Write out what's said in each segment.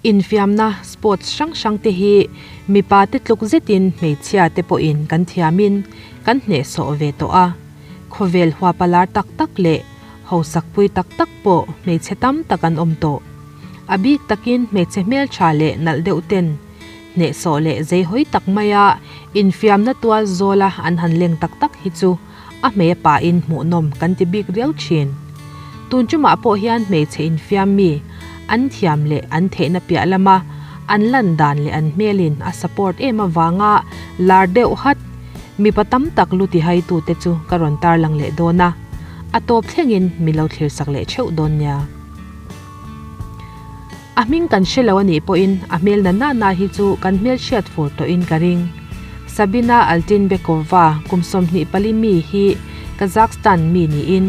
Infiamna, sports, hrang hrang te hi mipa te tluk zetin hmeichhia te pawhin kan thiamin kan hnehsawh ve tawh a. Khawvel huapa lar tak tak leh hosakpui tak tak pawh hmeichhe tam tak an awm tawh. A bik takin hmeichhe hmeltha leh nalh deuh ten hnehsawh leh zeihawi tak maia infiamna tual zawla an han leng tak tak hi chu a hmei a pahin hmuhnawm kan ti bik riau thin. Tun tumah pawh hian hmeichhe infiam mi an thiam leh an theihna piah lama an lan dan leh an hmelin a support em avanga lar deuh hat mipa tam tak lu tihaitute chu ka rawn tarlang leh dawn a, a tawp thlengin mi lo thlirsak leh theuh dawn nia. A hming kan hre lo a nih pawhin a hmel na na na hi chu kan hmel hriat fur tawhin ka ring. Sabina Altynbekova kum 24 mi hi Kazakhstan mi niin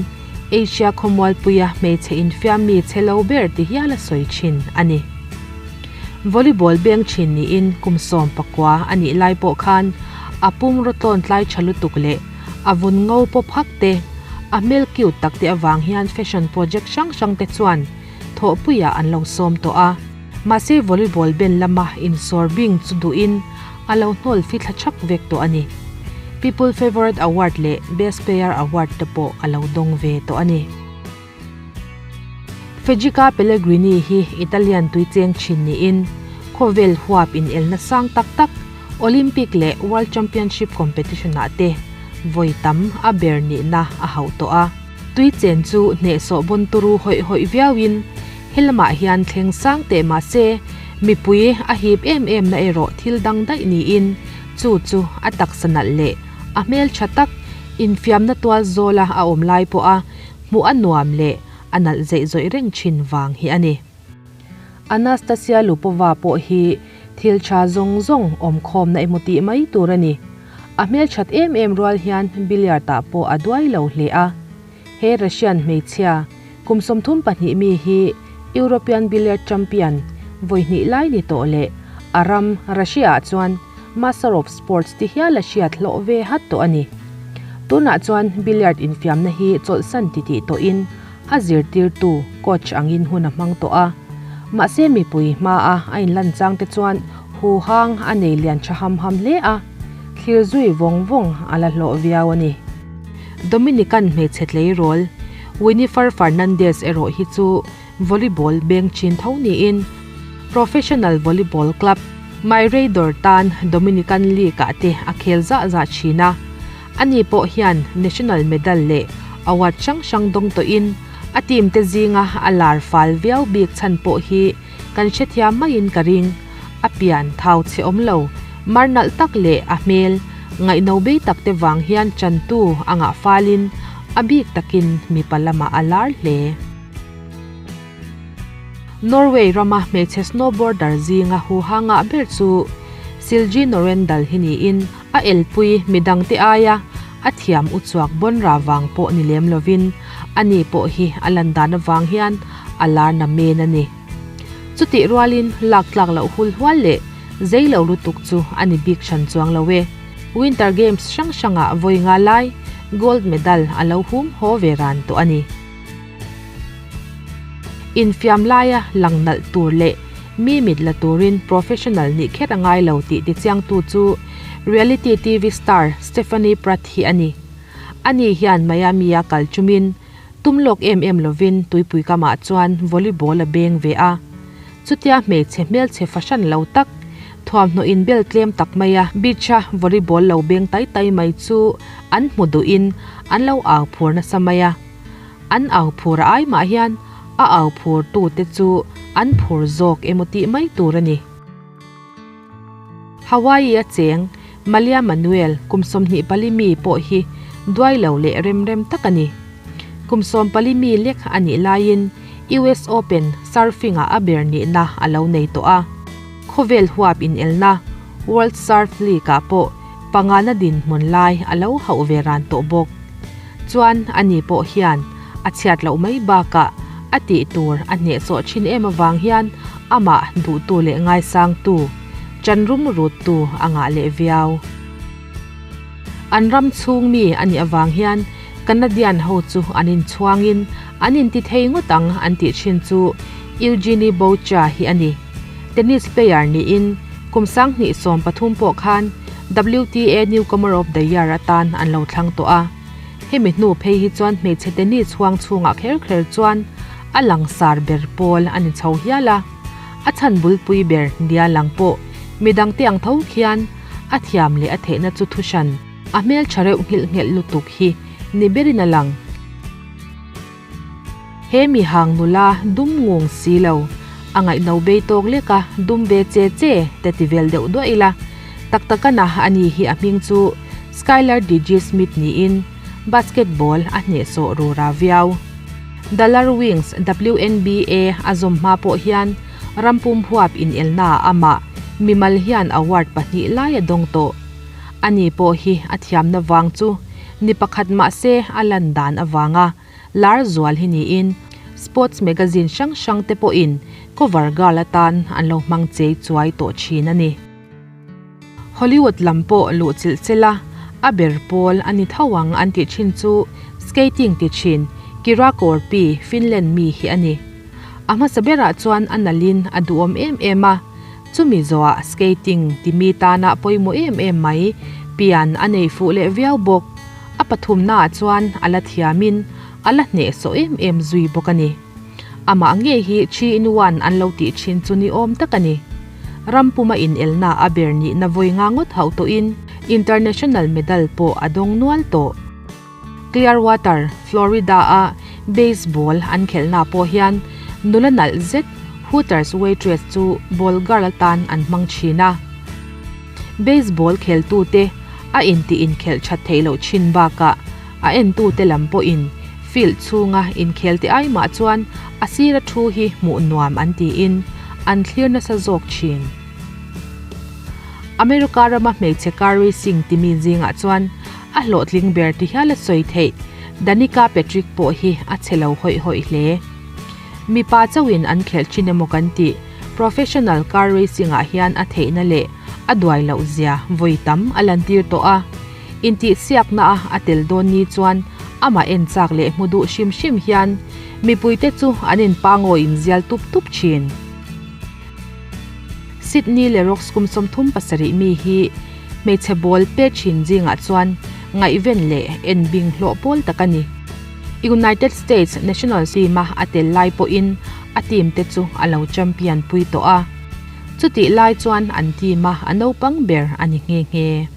Asia khawmualpuia hmeichhe infiam mi chhe lo ber ti hial a sawi thin a ni. Volleyball beng thin niin kum 19 a nih lai pawh khan a pum rawtlawn tlai tha lutuk leh a vun ngo pawp hak te, a hmel cute tak te avang hian fashion project hrang hrang te chuan thawhpuiah an lo sawm tawh a. Mahse volleyball ben lama insawr bing chu duhin a lo hnawl fi thla chhak vek tawh a ni. People Favourite Award leh Best Player Award te pawh a lo dawng ve tawh a ni. Federica Pellegrini hi Italian tuicheng thin niin khawvel huap inelna sang tak tak Olympic leh World Championship competition-ah te vawi tam a ber nihna a hauh tawh a. Tuichen chu hnehsawh bawn turu hawih hawih viauin helamah hian thleng sang teh mah se mipui a hip em em na erawh thil dang daih niin chu chu a taksa nalh leh a hmeltha tak infiamna tual zawla a awm lai pawha hmuh a nuam leh a nalh zeih zawih reng thin vang hi a ni. Anastasia Lupova pawh hi thil tha zawng zawng awm khawmna emaw tih mai tur a ni. A hmelthat em em rual hian billiard ah pawh a duai lo hle a. He Russian hmeichhia kum 32 mi hi European Billiard Champion vawi hnih lai ni tawh leh a ram Russia ah chuan Master of Sports ti hial a hriat hlawh ve hat tawh a ni. Tunah chuan billiard infiamna hi chawlhsan titih tawhin a zirtirtu, coach, angin hun a hmang tawh a. Mahse mipui hmaa a inlan chang te chuan huhang a nei lian tha ham ham hle a, thlir zui vawng vawng a la hlawh viau a ni. Dominican hmeichhe tleirawl Winnifer Fernandez erawh hi chu volleyball beng chin tho niin professional volleyball club Myrador tan Dominican League-ah te a khel zah zah thin a. Ani pawh hian national medal leh award hrang hrang dawng tawhin a team te zinga a lar fal viau bik chhan pawh hi kan hrethiam maiin ka ring. A pian thau chhe awm lo, mar nalh tak leh a hmel ngaihno bei tak te vang hian chantu a ngah falin a bik takin mipa lamah a lar hle. Norway rama hmeichhe snowboarder zinga huha ngah ber chu Silje Norendal hi niin a elpui midangte aia a thiam uchuak bawnra vang pawh ni lem lovin ani pawh hi a lan dan avang hian a lar na men a ni. Chutih rualin lak tlak loh hul hual leh zei lo lutuk chu a ni bik hran chuang lo e. Winter Games hrang hrangah vawi nga lai gold medal a lo hum haw ve ran tawh a ni. Infiam laia lang nalh tur leh mi mit la turin professional nih kher a ngai lo tih tichiangtu chu reality TV star Stephanie Pratt hi a ni. Ani hian Miami-a kal chumin tum lawk em em lovin tuipui kamah chuan volleyball a beng ve a. Chutia hmeichhe hmelchhe fahran lo tak, thuamhnaw inbel tlem tak maia beach-a volleyball lo beng tai tai mai chu an hmu duhin an lo au phur nasa mai a. An au phur a ai mah hian a au phur tute chu an phur zawk emaw tih mai tur a ni. Hawaii a cheng Malia Manuel kum 24 mi pawh hi duai lo leh rem rem tak a ni. Kum 14 mi lek a nih laiin US Open surfing ah a ber nihna a lo nei tawh a. Khawvel huap inelna World Surf League ah pawh pangana dinhmun lai a lo hauh ve ran tawh bawk. Chuan ani pawh hian a chhiat loh mai bakah a tih tur a hnehsawh thin em avang hian amah duhtu leh ngaisangtu, chanrum ruttu a ngah leh viau. An ram chhung mi a nih avang hian Canadian ho chu an inchhuangin an inti thei ngawt ang an tih thin chu Eugenie Bouchard hi a ni. Tennis player niin kum 2013 pawh khan WTA Newcomer of the Year atan an lo thlang tawh a. Hemi hnu phei hi chuan hmeichhe tennis huang chhungah kher kher chuan a langsar ber pawl a ni chho hial a. A chhan bulpui ber nia lang pawh midangte ang tho khian a thiam leh a theihna chu thuhran a hmeltha reuh nghilh nghelh lutuk hi ni berin a lang. He mi hang nula dum ngung si lo, a ngaihno bei tawk lek a dum ve che che te ti vel deuh duah ila. Tak taka na a ni hi a hming chu Skylar Digi Smith niin basketball a hnehsawh rura viau. Dallar Wings WNBA a zawm hma pawh hian rampum huap inelnaah amah mimal hian award pahnih lai a dawng tawh. Ani pawh hi a thiamna vang chu ni pakhat mahse a lan dan avanga lar zual hi niin sports magazine hrang hrang te pawhin cover girl atan an lo hmang chei chuai tawh thin a ni. Hollywood lam pawh luh chilh chela a ber pawl a ni tho ang an tih thin chu skating ti thin Kira Korpi, Finland mi hi a ni. A hmasa berah chuan a nalhin a duhawm em em a, chumi zawhah skating ti mi tana pawimawh em em mai pian a nei fuh leh viau bawk. A pathumnaah chuan a la thiamin a la hnehsawh em em zui bawk a ni. Amah ngei hi Three in One an lo tih thin chu ni awm tak a ni. Ram puma inelna a ber nihna vawi nga ngawt hauh tawhin international medal pawh a dawng nual tawh. Clearwater, Florida-a baseball an khelhna pawh hian nula nalh zet Hooters waitress chu ball girl atan an hmang thin a. Baseball kheltute a intih inkhelh that theih loh thin bakah a entute lam pawhin field chhunga inkhelte ai mah chuan a sira thu hi hmuh nuam an tiin an thlir nasa zawk thin. America rama hmeichhe car racing timi zingah chuan a hlawhtling ber ti hial a sawi theih Danica Patrick pawh hi a chhe lo hawih hawih hle. Mipa chauhin an khelh thin emaw kan tih professional car racing ah hian a theihna leh a duai loh zia vawi tam a lantir tawh a. Intihsiakna a a tel dawn ni chuan amah en chak leh hmu duh hrim hrim hian mipuite chu an inpangawi inzial tup tup thin. Sydney leh Rocks kum 37 mi hi hmeichhe ball pe thin zingah chuan ngaihven leh en bing hlawh pawl tak a ni. United States national team-a a tel lai pawhin a team te chu a lo champion pui tawh a. Chutih lai chuan an team-a a naupang ber a ni nghe nghe.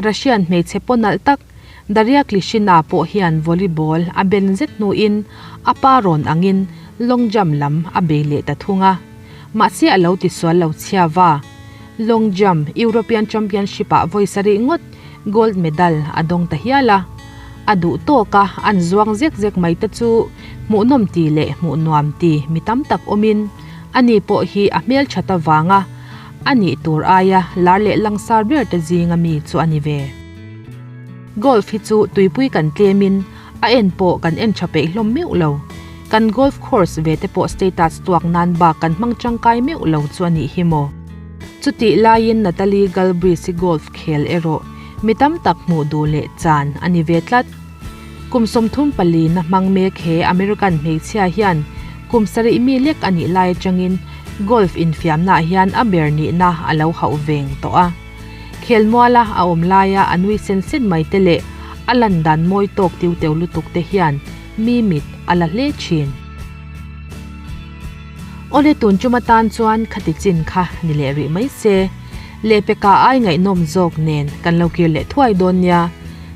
Russian hmeichhe paw nalh tak Daria Klishina pawh hian volleyball a ben zet hnuin a pa rawn angin long jump lam a bei leh ta thung a. Mahse a lo tisual lo chhia va. Long jump European Championship-ah vawi sarih ngawt gold medal a dawng ta hial a. A duh tawk a, an zuang zek zek mai te chu hmuhnawm ti leh hmuh nuam ti mi tam tak awmin ani pawh hi a hmelthat avanga A nih tur aia lar leh langsar ber te zinga mi chu a ni ve. Golf hi chu tuipui kan tlemin a en pawh kan en tha peih hlawm meuh lo. Kan golf course ve te pawh status tuak nan bak kan hmang tangkai meuh lo chu a nih hi maw. Chutih laiin Natalie Galbraith-i golf khel erawh mi tam tak hmuh duh leh chan a ni ve tlat. Kum 34 na hmang mek he American hmeichhia hian kum sarih mi lek a nih lai atangin golf infiamnaah hian a ber nihna a lo hauh veng tawh a. Khelmuala a awm laia a nui sen sen mai te leh a lan dan mawi tawk tiu teu lutuk te hian mi mit a la hle thin. Awle tun tum atan chuan khati chin kha ni leh rih mai se. Lehpeka ai ngaihnawm zawk nen kan lo kir leh thuai dawn nia.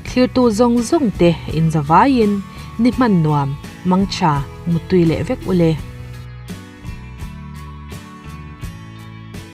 Thlirtu zawng zawng te in zavaiin ni hman nuam, mangtha, muttui leh vek ule.